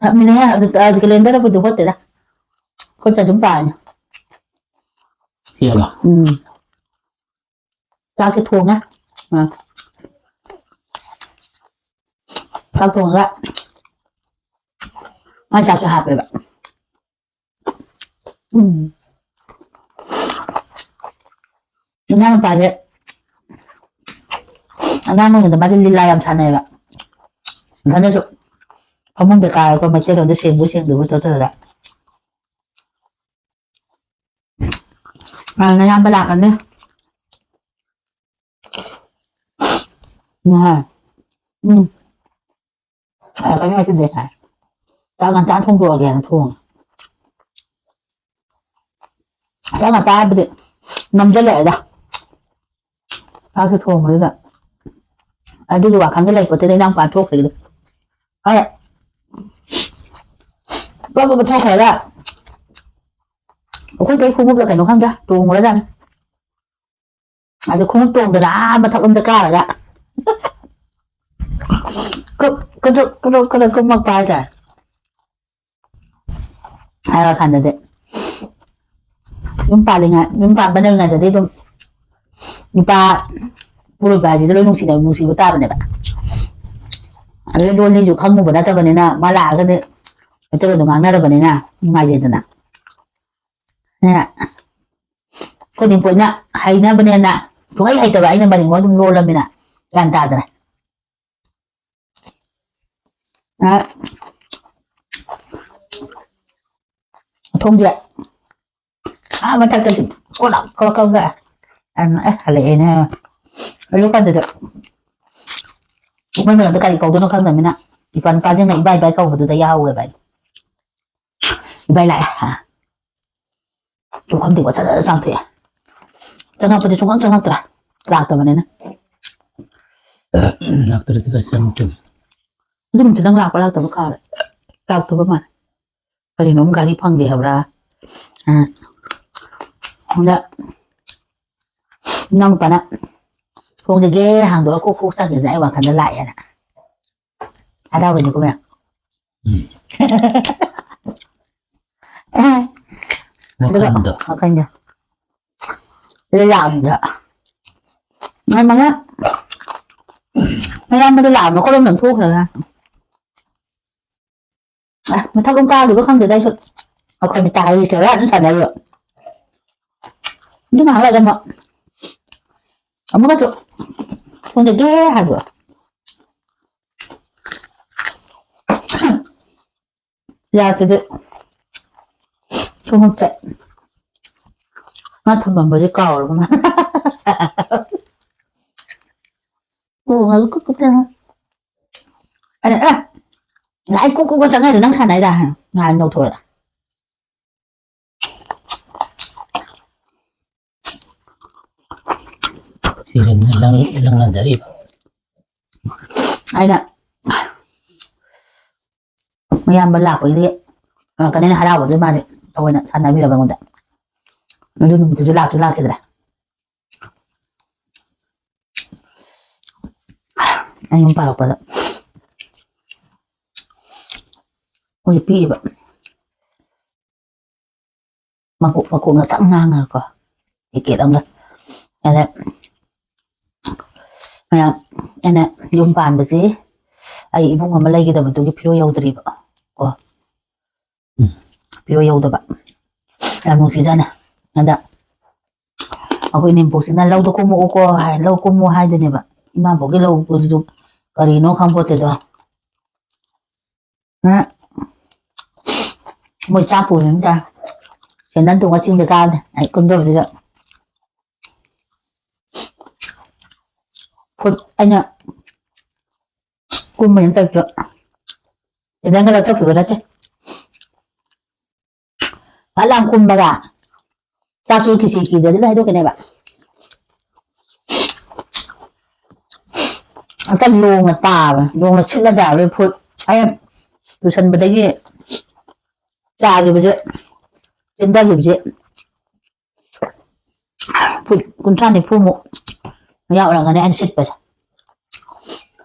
ꯊꯝꯃꯤꯅꯦꯍꯦ꯫ ꯑꯗꯨ, ꯑꯗꯨ ꯀꯦꯂꯦꯟꯗꯔꯕꯨꯗꯤ ꯍꯣꯠꯇꯦꯗ꯫ ꯈꯨꯠꯇ ꯑꯗꯨꯝ ꯄꯥꯏꯅꯦ꯫ ꯌꯦꯛꯑꯒ? ꯎꯝ꯫ ꯆꯥꯛꯁꯦ ꯊꯣꯡꯉꯦ꯫ ꯑ꯫ ꯆꯥꯛ ꯊꯣꯡꯉꯒ ꯃꯥꯏ ꯆꯥꯛꯁꯨ ꯍꯥꯞꯄꯦꯕ꯫ ꯎꯝ꯫ ꯏꯅꯥꯎꯅꯨꯄꯥꯁꯦ ꯑꯉꯥꯡ ꯑꯣꯏꯔꯤꯉꯩꯗ ꯃꯥꯁꯦ ꯂꯤꯂꯥ ꯌꯥꯝ ꯁꯥꯟꯅꯩꯌꯦꯕ꯫ ꯃꯊꯟꯗꯁꯨ ꯐꯃꯨꯡꯗ ꯀꯥꯔꯒ ꯃꯩꯇꯩꯂꯣꯟꯗ ꯁꯦꯡꯕꯣꯏ ꯁꯦꯡꯗꯕꯣꯏ ꯇꯧ ꯇꯧꯔꯒ꯫ ꯑ, ꯅꯌꯥꯝꯕ ꯂꯥꯛꯀꯅꯤ꯫ ꯎꯝ꯫ ꯎꯝ꯫ ꯍꯜꯂꯛꯀꯅꯤ ꯉꯁꯤꯗꯤ ꯍꯥꯏ꯫ ꯆꯥꯛ ꯉꯟꯇꯥ ꯊꯣꯡꯗꯣꯛꯑꯒꯦꯅ ꯊꯣꯡꯉꯦ꯫ ꯆꯥꯛ ꯉꯟꯇꯥ ꯍꯥꯏꯕꯗꯤ ꯅꯝꯁꯤꯜꯂꯛꯑꯦꯗ꯫ ꯆꯥꯛꯁꯦ ꯊꯣꯡꯕꯗꯨꯗ ꯑꯗꯨꯒꯤ ꯋꯥꯈꯜꯗ ꯂꯩ ꯄꯣꯠꯇꯨꯗ ꯏꯅꯥꯎꯄꯥ ꯊꯣꯛꯈ꯭ꯔꯤꯗꯣ꯫ ꯑꯩ ꯄꯞ ꯄꯞ ꯊꯣꯛꯈ꯭ꯔꯒ ꯑꯩꯈꯣꯏ ꯀꯩ ꯈꯣꯡꯎꯞꯂ ꯀꯩꯅꯣ ꯈꯪꯗꯦ, ꯇꯣꯡꯉꯨꯔꯖꯥꯠꯅꯤ꯫ ꯑꯗꯨ ꯈꯣꯡꯎꯞ ꯇꯣꯡꯗꯅ ꯑꯥ ꯃꯊꯛꯂꯣꯝꯗ ꯀꯥꯔꯒ ꯀ-, ꯀꯗ꯭ꯔꯛ, ꯀꯗ꯭ꯔꯛ, ꯀꯗ꯭ꯔꯛ ꯀꯨꯝꯃꯛꯄ ꯍꯥꯏꯇꯥꯔꯦ꯫ ꯍꯥꯏꯔ ꯀꯥꯟꯗꯗꯤ ꯌꯨꯝ ꯄꯥꯜꯂꯤꯉꯩ, ꯌꯨꯝ ꯄꯥꯟꯕ ꯅꯧꯔꯤꯉꯩꯗꯗꯤ ꯑꯗꯨꯝ ꯅꯨꯄꯥ ꯄꯨꯔꯣꯏꯕ ꯍꯥꯏꯁꯤꯗꯤ ꯂꯣꯏ ꯅꯨꯡꯁꯤꯅ-, ꯅꯨꯡꯁꯤꯕ ꯇꯥꯕꯅꯦꯕ꯫ ꯑꯗꯩ ꯂꯣꯟ ꯂꯤꯁꯨ ꯈꯪꯉꯨꯕ ꯅꯠꯇꯕꯅꯤꯅ, ꯃꯥ ꯂꯥꯛꯑꯒꯗꯤ ꯃꯩꯇꯩꯂꯣꯟꯗꯣ ꯉꯥꯡꯅꯔꯕꯅꯤꯅ ꯅꯨꯡꯉꯥꯏꯖꯩꯗꯅ꯫ ꯑꯗꯨꯅ ꯑꯩꯈꯣꯏ ꯅꯦꯝꯄꯣꯛꯅ ꯍꯩꯅꯕꯅꯦꯅ ꯁꯨꯡꯍꯩ ꯍꯩꯇꯕ ꯑꯩꯅ ꯃꯔꯤꯡ ꯑꯗꯨꯝ ꯂꯣꯜꯂꯃꯤꯅ ꯒ꯭ꯌꯥꯟ ꯇꯥꯗ꯭ꯔꯦ꯫ ꯑ, ꯊꯣꯡꯁꯦ ꯑꯥ ꯃꯊꯛꯇ ꯀꯣꯂꯥ ꯀꯣꯂꯥ ꯀꯣꯂꯥ ꯑꯦ ꯍꯜꯂꯛꯑꯦꯅꯦ꯫ ꯑꯗꯨ ꯀꯥꯟꯗꯨꯗ ꯃꯣꯏ ꯃꯔꯝꯗ ꯀꯔꯤ ꯀꯧꯗꯣꯏꯅꯣ ꯈꯪꯗꯕꯅꯤꯅ ꯏꯄꯥ ꯅꯨꯄꯥꯁꯤꯡꯅ ꯏꯕꯥꯏ ꯏꯕꯥꯏ ꯀꯧꯕꯗꯨꯗ ꯌꯥꯍꯧꯋꯦꯕ ꯑꯩ꯫ ꯏꯕꯥꯏ ꯂꯥꯛꯑꯦ꯫ ꯄꯨꯈꯝ ꯇꯦꯡꯀꯣꯠ ꯁꯠ ꯁꯠ ꯆꯥꯝꯊꯣꯛꯑꯦ꯫ ꯆꯪꯉꯛꯄꯗꯤ ꯁꯨꯡꯆꯪ ꯆꯪꯉꯛꯇ꯭ꯔꯥ? ꯂꯥꯛꯇꯕꯅꯤꯅ꯫ ꯂꯥꯛꯇ꯭ꯔꯗꯤ ꯀꯥꯏ ꯆꯪꯉꯛꯇꯣꯏꯅꯣ? ꯑꯗꯨ ꯅꯨꯃꯤꯠꯇꯨ ꯅꯪ ꯂꯥꯛꯄ ꯂꯥꯛꯇꯕ ꯀꯥꯎꯔꯦ꯫ ꯂꯥꯛꯇꯕ ꯃꯥꯜꯂꯦ꯫ ꯀꯔꯤꯅꯣꯝ ꯒꯥꯔꯤ ꯐꯪꯗꯦ ꯍꯥꯏꯕ꯭ꯔꯥ? ꯑ, ꯍꯟꯗꯛ ꯏꯅꯥꯎꯅꯨꯄꯥꯅ ꯊꯣꯡꯁꯦ ꯒꯦ ꯍꯥꯡꯗꯣꯛꯑ ꯀꯣꯛ ꯀꯣꯛ ꯆꯪꯈꯤꯗꯅ ꯑꯩ ꯋꯥꯈꯜꯗ ꯂꯥꯛꯑꯦꯅ꯫ ꯍꯔꯥꯎꯕꯅꯤꯀꯣ ꯃꯌꯥꯝ꯫ ꯎꯝ꯫ ꯑꯗꯨꯒ ꯋꯥꯈꯜꯗꯣ꯫ ꯋꯥꯈꯜꯗꯣ꯫ ꯑꯗꯨ ꯂꯥꯛꯑꯝꯗ꯫ ꯃꯌꯥꯝ ꯃꯌꯥꯝ ꯃꯌꯥꯝꯕꯗꯣ ꯂꯥꯛꯑꯝꯃ ꯀꯣꯂꯣꯝ ꯅꯝ ꯊꯣꯛꯈ꯭ꯔꯒ꯫ ꯑ, ꯃꯊꯛ ꯂꯣꯝ ꯀꯥꯈꯤꯕ꯭ꯔꯥ ꯈꯪꯗꯦꯗ ꯑꯩꯁꯨ꯫ ꯑꯩꯈꯣꯏꯅ ꯇꯥꯍꯩꯁꯦ ꯑꯗꯨꯝ ꯁꯥꯟꯅꯔꯤꯕ꯫ ꯑꯗꯨ ꯉꯥꯏꯍꯥꯛ ꯂꯩꯔꯒ ꯑꯃꯨꯛ, ꯑꯃꯨꯛꯀꯁꯨ ꯊꯣꯡꯗꯒꯦ ꯍꯥꯏꯕ꯫ ꯌꯥꯁꯤꯗꯤ ꯈꯣꯡꯎꯞꯁꯦ ꯃꯥ ꯊꯝꯃꯝꯕꯁꯦ ꯀꯥꯎꯔꯕ ꯃꯥꯜꯂꯦ꯫ ꯇꯣꯡꯉꯒ ꯀꯨꯞ ꯀꯨꯞ ꯆꯪꯉ꯫ ꯑꯩꯅ, "ꯑꯦ, ꯂꯥꯏ ꯀꯨꯛ ꯀꯨꯛꯀ ꯆꯪꯉꯛꯏꯗꯣ ꯅꯪ ꯁꯥꯟꯅꯩꯔꯥ? ꯉꯥꯏ ꯂꯧꯊꯣꯛꯑꯦ꯫ ꯁꯤꯁꯦ ꯂꯪ-, ꯂꯪꯅꯖꯔꯤꯕ꯫ ꯑꯩꯅ ꯃꯌꯥꯝꯕ ꯂꯥꯛꯄꯒꯤ, ꯑ, ꯀꯩꯅꯣꯅ ꯍꯔꯥꯎꯕꯗꯨꯗ ꯃꯥꯗꯤ ꯊꯑꯣꯏꯅ ꯁꯥꯟꯅꯕꯤꯔꯕ ꯑꯩꯉꯣꯟꯗ꯫ ꯑꯗꯨ ꯅꯨꯃꯤꯠꯇꯨꯁꯨ ꯂꯥꯛꯁꯨ ꯂꯥꯛꯈꯤꯗ꯭ꯔꯦ꯫ ꯑꯩ ꯌꯨꯝ ꯄꯥꯜꯂꯛꯄꯗ ꯃꯣꯏ ꯄꯤꯛꯏꯕ꯫ ꯃꯀꯣꯛ, ꯃꯀꯣꯛꯅ ꯆꯞ ꯉꯥꯡꯉꯒꯀꯣ, ꯇꯤꯀꯦꯠ ꯑꯃꯒ꯫ ꯑꯗ ꯃꯌꯥꯝ, ꯑꯩꯅ ꯌꯨꯝ ꯄꯥꯟꯕꯁꯦ ꯑꯩ ꯏꯕꯨꯡ ꯑꯃ ꯂꯩꯒꯗꯕꯗꯨꯒꯤ ꯐꯤꯔꯣꯜ ꯌꯧꯗ꯭ꯔꯤꯕ ꯀꯣ꯫ ꯎꯝ꯫ ꯐꯤꯔꯣꯜ ꯌꯧꯗꯕ꯫ ꯌꯥꯝ ꯅꯨꯡꯁꯤꯖꯥꯠꯅꯤ꯫ ꯑꯗ ꯑꯩꯈꯣꯏ ꯏꯅꯦꯝꯄꯣꯛꯁꯤꯅ "ꯂꯧꯗ ꯀꯨꯝꯃꯛꯎꯀꯣ" ꯍꯥꯏ, ꯂꯧ ꯀꯨꯝꯃꯨ ꯍꯥꯏꯗꯣꯏꯅꯦꯕ꯫ ꯏꯃꯥꯕꯣꯛꯀꯤ ꯂꯧꯗꯨꯁꯨ ꯀꯔꯤꯅꯣ ꯈꯪꯄꯣꯠꯇꯦꯗꯣ꯫ ꯎꯝ꯫ ꯃꯣꯏ ꯆꯥꯛ ꯄꯨꯕꯅꯤꯗ꯫ ꯁꯦꯟꯗꯟ ꯇꯣꯡꯉ ꯆꯤꯡꯗ ꯀꯥꯕꯅꯦ꯫ ꯑꯩ ꯀꯨꯝꯗꯕꯗꯨꯗ꯫ ꯐꯨꯠ ꯑꯩꯅ ꯀꯨꯝꯕꯅꯤ ꯇꯧꯔꯤꯗꯣ꯫ ꯁꯦꯟꯗꯟꯒ ꯂꯧꯊꯣꯛꯈꯤꯕ ꯅꯠꯇꯦ꯫ ꯐꯠ ꯂꯥꯎ ꯀꯨꯝꯕꯒ ꯆꯥꯛꯁꯨ ꯈꯤꯁꯤ ꯈꯤꯗ꯭ꯔꯗꯤ ꯂꯣꯏ ꯍꯩꯗꯣꯛꯈꯤꯅꯦꯕ꯫ ꯑꯝꯇ ꯂꯣꯡꯅ ꯇꯥꯕ, ꯂꯣꯡꯅ ꯁꯤꯠꯂ ꯇꯥꯕ ꯐꯨꯠ꯫ ꯑꯩꯅ ꯇꯨꯁꯟꯕꯗꯒꯤ ꯆꯥꯈꯤꯕꯁꯦ, ꯆꯦꯟꯊꯈꯤꯕꯁꯦ ꯐꯨꯠ ꯀꯨꯟꯊ꯭ꯔꯥ ꯅꯤꯐꯨꯃꯨꯛ ꯌꯥꯎꯔꯝꯒꯅꯤ ꯑꯩꯅ ꯁꯤꯠꯄꯁꯦ꯫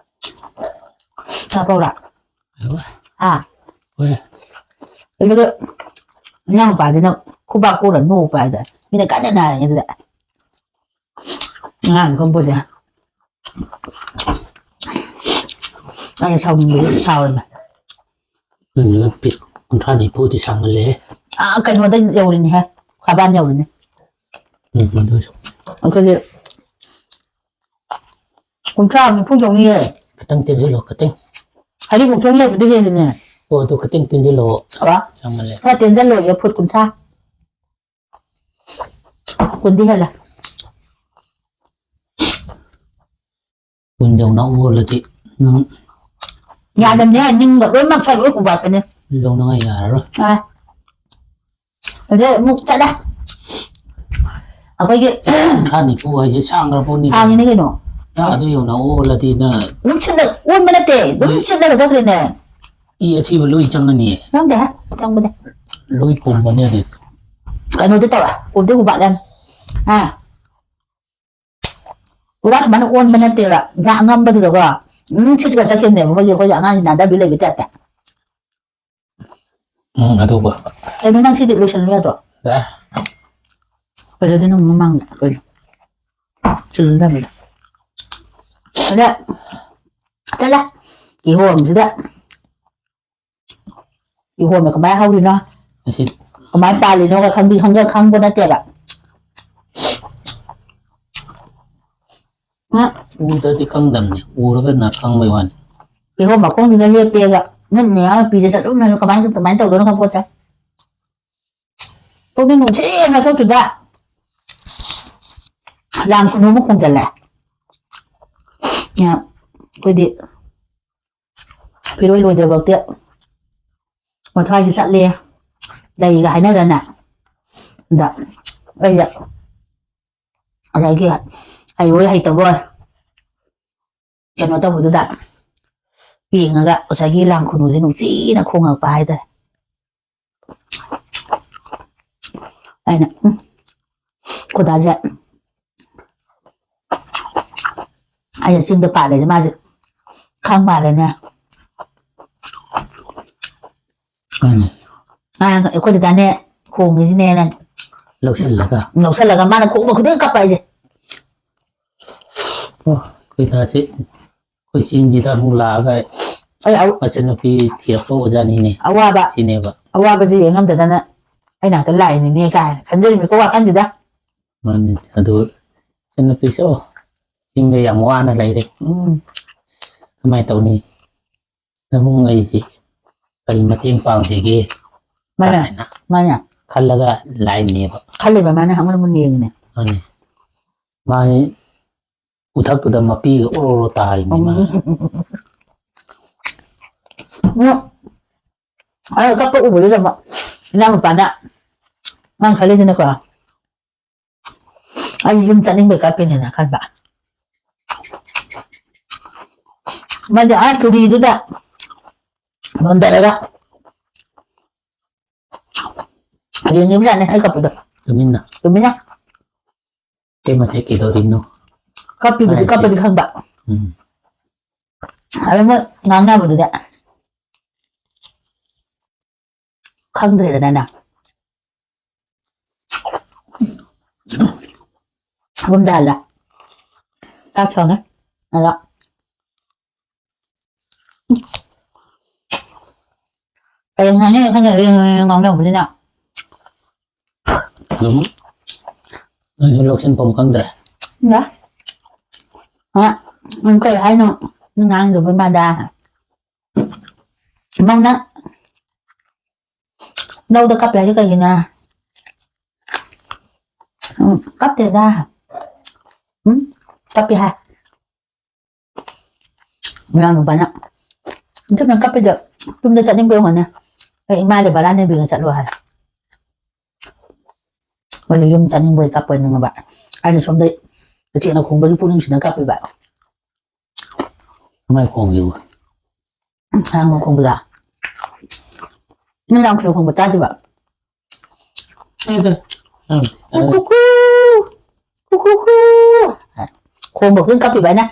ꯆꯥꯄꯧꯔꯥ? ꯑꯥ꯫ ꯍꯣꯏ꯫ ꯑꯗꯨꯒ ꯏꯅꯥꯎꯄꯥꯗꯨꯅ ꯈꯨꯕꯥꯛ ꯈꯨꯔ ꯅꯣꯛꯄ ꯍꯥꯏꯗ꯫ ꯃꯤꯅ ꯀꯟꯅ ꯅꯥꯔꯤꯉꯩꯗꯨꯗ꯫ ꯑꯉꯥꯡ ꯈꯪꯄꯣꯠꯇꯦ꯫ ꯑꯩꯅ ꯁꯥꯎꯅꯤꯡꯕꯁꯦ ꯁꯥꯎꯔꯤꯕ꯫ ꯎꯝ, ꯐꯤꯠ ꯀꯨꯟꯊ꯭ꯔꯥ ꯅꯤꯐꯨꯗꯤ ꯁꯥꯡꯃꯜꯂꯦꯍꯦ꯫ ꯑꯥ, ꯀꯩꯅꯣꯗ ꯌꯧꯔꯤꯅꯦꯍꯦ꯫ ꯈ꯭ꯋꯥꯏꯕꯥꯟ ꯌꯧꯔꯤꯅꯦ꯫ ꯎꯝ, ꯑꯗꯨꯁꯨ꯫ ꯑꯩꯈꯣꯏꯒꯤ ꯀꯨꯟꯊ꯭ꯔꯥ ꯅꯤꯐꯨ ꯌꯧꯅꯤꯌꯦ꯫ ꯈꯤꯇꯪ ꯇꯦꯟꯁꯤꯜꯂꯣ, ꯈꯤꯇꯪ꯫ ꯍꯔꯤꯕꯣꯛꯇꯣꯡ ꯂꯩꯕꯗꯤ ꯍꯦꯜꯂꯤꯅꯦ꯫ ꯑꯣ, ꯑꯗꯨ ꯈꯤꯇꯪ ꯇꯦꯟꯁꯤꯜꯂꯣ꯫ ꯑꯣ꯫ ꯁꯥꯡꯃꯜꯂꯦ꯫ ꯈꯔ ꯇꯦꯟꯁꯤꯜꯂꯣꯌꯦ, ꯐꯨꯠ ꯀꯨꯟꯊ꯭ꯔꯥ꯫ ꯀꯨꯟꯗꯤ ꯍꯦꯜꯂꯦ꯫ ꯀꯨꯟ ꯌꯧꯅ ꯑꯣꯜꯂꯗꯤ ꯅꯪ ꯌꯥꯗꯕꯅꯦ, ꯅꯤꯡꯕ ꯂꯣꯏꯅꯃꯛ ꯁ꯭ꯋꯥꯏ ꯂꯣꯏ ꯄꯨꯕꯥꯛꯄꯅꯦ꯫ ꯂꯧꯅꯉꯥꯏ ꯌꯥꯔꯔꯣꯏ꯫ ꯑꯥ꯫ ꯑꯗꯩ ꯑꯃꯨꯛ ꯆꯠꯂꯦ꯫ ꯑꯩꯈꯣꯏꯒꯤ ꯀꯨꯟꯊ꯭ꯔꯥ ꯅꯤꯐꯨ ꯍꯥꯏꯁꯦ ꯁꯥꯡꯈ꯭ꯔ ꯄꯣꯠꯅꯤ꯫ ꯁꯥꯡꯉꯤꯅꯦ ꯀꯩꯅꯣ꯫ ꯅꯪ ꯑꯗꯨ ꯌꯧꯅ ꯑꯣꯜꯂꯗꯤ ꯅꯪ ꯑꯗꯨꯝ ꯁꯤꯠꯂ-, ꯑꯣꯟꯕ ꯅꯠꯇꯦ, ꯑꯗꯨꯝ ꯅꯣꯏ ꯁꯤꯠꯂꯒ ꯆꯠꯈ꯭ꯔꯦꯅꯦ꯫ ꯏ ꯑꯁꯤꯕ ꯂꯣꯏ ꯆꯪꯉꯅꯤꯌꯦ꯫ ꯆꯪꯗꯦ, ꯆꯪꯕꯗꯤ꯫ ꯂꯣꯏ ꯄꯨꯝꯃꯅꯤ ꯑꯗꯨꯗꯤ꯫ ꯀꯩꯅꯣꯗꯤ ꯇꯧꯔꯦ, ꯄꯨꯝꯗꯤ ꯄꯨꯝꯄꯥꯠꯂꯦ꯫ ꯑꯥ꯫ ꯄꯨꯔꯥ ꯁꯨꯃꯥꯏꯅ ꯑꯣꯟꯕ ꯅꯠꯇꯦꯕ, ꯏꯟꯁꯥꯡ ꯑꯉꯝꯕꯗꯨꯗꯀꯣ꯫ ꯎꯝ, ꯁꯤꯠꯂꯒ ꯆꯠꯈꯤꯕꯅꯦꯕ ꯃꯣꯏꯒꯤ, ꯑꯩꯈꯣꯏꯒꯤ ꯑꯉꯥꯡꯒꯤ ꯅꯥꯗꯕꯤ ꯂꯩꯕ ꯇꯥꯏꯞꯇ꯫ ꯎꯝ, ꯑꯗꯨꯕꯨ꯫ ꯀꯩꯅꯣ ꯅꯪ ꯁꯤꯗꯤ ꯂꯣꯏꯁꯤꯜꯂꯨ ꯌꯥꯗ꯭ꯔꯣ? ꯌꯥꯔꯦ꯫ ꯀꯩꯗꯧꯗꯣꯏꯅꯣ ꯃꯃꯥꯡꯗ? ꯀꯩꯅꯣ? ꯁꯤꯜꯂꯨ ꯌꯥꯗ꯭ꯔꯣ? ꯑꯗ, ꯆꯠꯂꯦ꯫ ꯀꯤꯍꯣꯝꯁꯤꯗ꯫ ꯀꯤꯍꯣꯝꯅ ꯀꯃꯥꯏꯅ ꯍꯧꯔꯤꯅꯣ? ꯑꯁꯤ ꯀꯃꯥꯏꯅ ꯄꯥꯜꯂꯤꯅꯣꯒ ꯈꯪꯕꯤ-, ꯈꯪꯖ-, ꯈꯪꯕ ꯅꯠꯇꯦꯕ꯫ ꯉꯥ ꯎꯗ꯭ꯔꯗꯤ ꯈꯪꯗꯕꯅꯤ, ꯎꯔꯒꯅ ꯈꯪꯕꯩ ꯋꯥꯅꯤ꯫ ꯀꯤꯍꯣꯝ ꯃꯈꯣꯡꯗꯨꯗ ꯂꯦꯞꯄꯦꯒ ꯅꯠꯅꯦ, ꯃꯄꯤꯁꯦ ꯆꯠꯂꯨꯝꯅ ꯀꯃꯥꯏꯅ, ꯀꯃꯥꯏꯅ ꯇꯧꯗꯣꯏꯅꯣ ꯈꯪꯄꯣꯠꯇꯦ꯫ ꯄꯨꯛꯅꯤꯡ ꯅꯨꯡꯁꯤ ꯃꯊꯛꯇꯨꯗ ꯂꯥꯡ ꯈꯨꯅꯨ ꯑꯃ ꯈꯣꯡꯖꯜꯂꯦ꯫ ꯑ, ꯑꯩꯈꯣꯏꯗꯤ ꯐꯤꯔꯣꯏ ꯂꯣꯏꯗ꯭ꯔꯐꯥꯎꯗꯤ ꯃꯊ꯭ꯋꯥꯏꯁꯦ ꯆꯠꯂꯦ, ꯂꯩꯒ ꯍꯥꯏꯅꯗꯅ꯫ ꯑꯗ ꯑꯩꯁꯦ ꯉꯁꯥꯏꯒꯤ ꯍꯩꯕꯣꯏ ꯍꯩꯇꯕꯣꯏ ꯀꯩꯅꯣ ꯇꯧꯕꯗꯨꯗ ꯌꯦꯡꯉꯒ ꯉꯁꯥꯏꯒꯤ ꯂꯥꯡ ꯈꯨꯅꯨꯁꯦ ꯅꯨꯡꯁꯤꯅ ꯈꯣꯡꯉꯛꯄ ꯍꯥꯏꯇꯥꯔꯦ꯫ ꯑꯩꯅ, ꯎꯝ, ꯈꯨꯗꯥꯁꯦ ꯑꯩꯅ ꯆꯤꯡꯗ ꯄꯥꯜꯂꯦꯁꯦ ꯃꯥꯁꯦ ꯈꯪ ꯃꯥꯜꯂꯦꯅꯦ꯫ ꯃꯥꯅꯦ꯫ ꯑꯥ, ꯑꯩꯈꯣꯏ ꯗꯗꯥꯅꯦ ꯈꯣꯡꯉꯤꯁꯤꯅꯦꯅ ꯂꯧꯁꯤꯜꯂꯒ꯫ ꯂꯧꯁꯤꯜꯂꯒ ꯃꯥꯅ ꯈꯣꯡꯕ ꯈꯨꯗꯤꯡ ꯀꯞꯄ ꯑꯩꯁꯦ꯫ ꯑꯣ, ꯑꯩꯈꯣꯏ ꯗꯥꯁꯦ ꯑꯩꯈꯣꯏ ꯆꯤꯡꯁꯤꯗ ꯑꯃꯨꯛ ꯂꯥꯛꯑꯒ ꯑꯩ ꯑꯧ-, ꯃꯆꯟꯅꯨꯄꯤ ꯊꯤꯔꯛꯄ ꯑꯣꯖꯥꯅꯤꯅꯦ꯫ ꯑꯋꯥꯕ꯫ ꯁꯤꯅꯦꯕ꯫ ꯑꯋꯥꯕꯁꯦ ꯌꯦꯡꯉꯝꯗꯗꯅ ꯑꯩ ꯅꯥꯛꯇ ꯂꯥꯛꯏꯅꯤꯅꯦ ꯀꯥꯏꯅ ꯈꯟꯖꯔꯤꯕꯅꯤꯀꯣ ꯋꯥꯈꯜꯁꯤꯗ꯫ ꯃꯥꯅꯤ꯫ ꯑꯗꯨ ꯏꯆꯟꯅꯨꯄꯤꯁꯦ, "ꯑꯣ, ꯆꯤꯡꯗ ꯌꯥꯝ ꯋꯥꯅ ꯂꯩꯔꯦ꯫ ꯎꯝ꯫ ꯀꯃꯥꯏꯅ ꯇꯧꯅꯤ? ꯅꯕꯨꯡ ꯑꯩꯁꯦ ꯀꯔꯤ ꯃꯇꯦꯡ ꯄꯥꯡꯁꯤꯒꯦ?" ꯃꯥꯅꯦ, ꯀꯥꯏꯅ ꯃꯥꯅꯦ꯫ ꯈꯜꯂꯒ ꯂꯥꯛꯏꯅꯦꯕ꯫ ꯈꯜꯂꯤꯕ ꯃꯥꯅ ꯑꯃꯅ ꯃꯨꯟꯅ ꯌꯦꯡꯉꯤꯅꯦ꯫ ꯃꯥꯅꯤ꯫ ꯃꯥꯒꯤ ꯎꯊꯛꯇꯨꯗ ꯃꯄꯤꯒ ꯑꯣꯔꯣ ꯑꯣꯔꯣ ꯇꯥꯔꯤꯅꯤ ꯃꯥ꯫ ꯎꯝ꯫ ꯎꯝ꯫ ꯑꯗꯣ ꯀꯞꯄ ꯎꯕꯗꯨꯗ ꯑꯃꯨꯛ ꯏꯅꯥꯎꯅꯨꯄꯥꯅ ꯃꯥꯅ ꯈꯜꯂꯤꯁꯤꯅꯀꯣ, ꯑꯩ ꯌꯨꯝ ꯆꯠꯅꯤꯡꯕꯩ ꯀꯞꯄꯤꯅꯦꯅ ꯈꯟꯕ꯫ ꯃꯥꯗꯤ ꯑꯥ ꯇꯨꯔꯤꯗꯨꯗ ꯅꯣꯟꯊꯔꯒ ꯌꯦꯡꯉꯤꯕꯖꯥꯠꯅꯤ ꯑꯩ ꯀꯞꯄꯗꯣ꯫ ꯇꯨꯃꯤꯟꯅ꯫ ꯇꯨꯃꯤꯟꯅ꯫ ꯀꯩ ꯃꯊꯦꯜ ꯀꯩꯗꯧꯔꯤꯕꯅꯣ? ꯀꯞꯄꯤꯕꯗꯤ ꯍꯥꯏꯁꯦ꯫ ꯀꯞꯄꯗꯤ ꯈꯪꯕ꯫ ꯎꯝ꯫ ꯑꯗ ꯃꯣꯏ ꯉꯥꯡꯅꯕꯗꯨꯗ ꯈꯪꯗ꯭ꯔꯦꯗꯅ ꯅꯪ꯫ ꯔꯨꯝꯗ ꯍꯜꯂ ꯆꯥꯛ ꯊꯣꯡꯉꯦ꯫ ꯑꯗꯣ ꯀꯩ ꯉꯥꯡꯅꯩꯅꯣ ꯈꯪꯗꯦ, ꯔꯦꯡ ꯔꯦꯡ ꯉꯥꯡꯅꯕꯅꯤꯅ꯫ ꯑꯗꯨꯝ ꯅꯪꯁꯨ ꯂꯧꯁꯤꯟꯐꯝ ꯈꯪꯗ꯭ꯔꯦ꯫ ꯌꯥ꯫ ꯑ, ꯅꯪ ꯀꯩ ꯍꯥꯏꯅꯣ? ꯅꯪ ꯉꯥꯡꯗꯕ ꯃꯥꯗ꯫ ꯏꯃꯧꯅ ꯂꯧꯗ ꯀꯞꯄꯦ ꯍꯥꯏꯁꯦ ꯀꯩꯒꯤꯅꯣ? ꯎꯝ, ꯀꯞꯇꯦꯗ꯫ ꯎꯝ, ꯀꯞꯄꯦ ꯍꯥꯏ꯫ ꯃꯅꯥꯎ ꯅꯨꯄꯥꯅ, "ꯏꯊꯟꯇ ꯀꯞꯄꯤꯗꯣ ꯌꯨꯝꯗ ꯆꯠꯅꯤꯡꯕ ꯑꯣꯏꯔꯝꯒꯅꯤ꯫ ꯑꯩ ꯏꯃꯥꯗ ꯕꯔꯥ ꯅꯤꯕꯤꯒ ꯆꯠꯂꯣ" ꯍꯥꯏ꯫ ꯃꯣꯏꯗꯤ ꯌꯨꯝ ꯆꯠꯅꯤꯡꯕꯒꯤ ꯀꯞꯄ ꯅꯤꯡꯉꯕ꯫ ꯑꯩꯅ ꯁꯣꯝꯗ ꯎꯆꯦꯛꯅ ꯈꯣꯡꯕꯒꯤ ꯄꯨꯛꯅꯤꯡꯁꯤꯅ ꯀꯞꯄꯤꯕ꯫ ꯀꯃꯥꯏ ꯈꯣꯡꯉꯤꯕ? ꯍꯥꯡꯕ ꯈꯣꯡꯕꯗ꯫ ꯅꯪ ꯌꯥꯝ ꯈꯨꯂꯨ ꯈꯣꯡꯕ ꯇꯥꯗ꯭ꯔꯤꯕ? ꯇꯥꯗꯦ꯫ ꯀꯨꯀꯨꯀꯨ! ꯀꯨꯀꯨꯀꯨ! ꯈꯣꯡꯕ ꯈꯨꯗꯤꯡ ꯀꯞꯄꯤꯕ ꯑꯩꯅ꯫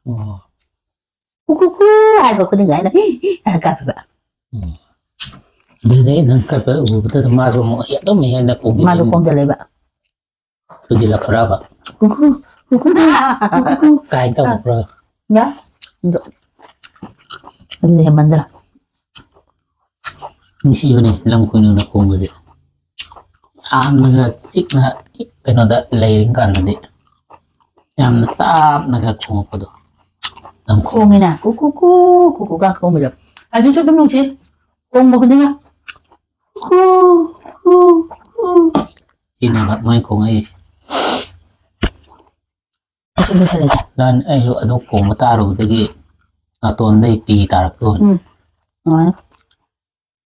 ꯑꯣ꯫ ꯀꯨꯀꯨꯀꯨ ꯍꯥꯏꯕ ꯈꯨꯗꯤꯡꯒꯤ ꯑꯩꯅ ꯍꯤ ꯍꯤ ꯍꯥꯏꯅ ꯀꯞꯄꯤꯕ꯫ ꯎꯝ꯫ ꯑꯗꯨꯗꯩ ꯅꯪ ꯀꯞꯄ ꯎꯕꯗꯨꯗ ꯃꯥꯁꯨ ꯑꯃꯨꯛ ꯑꯗꯨꯝ ꯍꯦꯟꯅ ꯈꯣꯡꯖꯤꯜꯂꯛꯏ꯫ ꯃꯥꯁꯨ ꯈꯣꯡꯖꯤꯜꯂꯛꯏꯕ꯫ ꯊꯨꯖꯤꯜꯂꯛꯄ꯭ꯔꯕ? ꯀꯨꯀꯨ, ꯀꯨꯀꯨ, ꯀꯨꯀꯨ꯫ ꯀꯥꯏ ꯇꯧꯕ꯭ꯔꯣ? ꯌꯥ? ꯑꯗꯣ, ꯑꯗꯨꯗꯤ ꯍꯦꯟꯃꯟꯗ꯭ꯔꯥ? ꯅꯨꯡꯁꯤꯕꯅꯤ ꯂꯝ ꯈꯨꯅꯨꯅ ꯈꯣꯡꯕꯁꯦ꯫ ꯌꯥꯝꯅꯒ ꯆꯤꯛꯅ ꯀꯩꯅꯣꯗ ꯂꯩꯔꯤ ꯀꯥꯟꯗꯗꯤ ꯌꯥꯝꯅ ꯇꯥꯞꯅꯒ ꯈꯣꯡꯉꯛꯄꯗꯣ꯫ ꯌꯥꯝ ꯈꯣꯡꯉꯦ꯫ ꯈꯣꯡꯉꯤꯅ, ꯀꯨ, ꯀꯨ, ꯀꯨ, ꯀꯨ, ꯀꯨ ꯀꯥ ꯈꯣꯡꯕꯗꯣ꯫ ꯍꯧꯖꯤꯛꯁꯨ ꯑꯗꯨꯝ ꯅꯨꯡꯁꯤ꯫ ꯈꯣꯡꯕ ꯈꯨꯗꯤꯡꯒ꯫ ꯀꯨ, ꯀꯨ, ꯀꯨ꯫ ꯁꯤꯅꯦꯕ ꯃꯣꯏ ꯈꯣꯡꯉꯛꯏꯁꯦ꯫ ꯑꯁꯤ ꯂꯣꯏꯁꯤꯜꯂꯒꯦ꯫ ꯅꯍꯥꯟ ꯑꯩꯁꯨ ꯑꯗꯨ ꯈꯣꯡꯕ ꯇꯥꯔꯨꯕꯗꯒꯤ ꯅꯥꯇꯣꯟꯗꯩ ꯄꯤ ꯇꯥꯔꯛꯇꯣꯏꯅꯤ꯫ ꯎꯝ꯫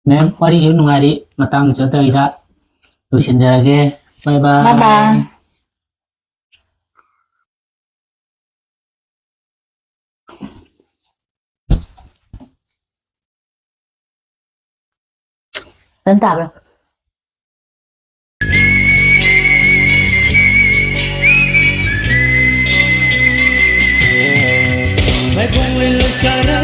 ꯃꯦꯝ, ꯋꯥꯔꯤꯁꯨ ꯅꯨꯡꯉꯥꯏꯔꯤ, ꯃꯇꯥꯡꯁꯨ ꯑꯇꯩꯗ ꯂꯣꯏꯁꯤꯟꯖꯔꯒꯦ꯫ ꯕꯥꯏ ꯕꯥꯏ꯫ ꯕꯥꯏ ꯕꯥꯏ꯫ ꯐꯖꯅ ꯇꯥꯕ꯭ꯔꯥ? ꯃꯩꯕꯨꯡ ꯂꯩꯀꯥꯏꯗ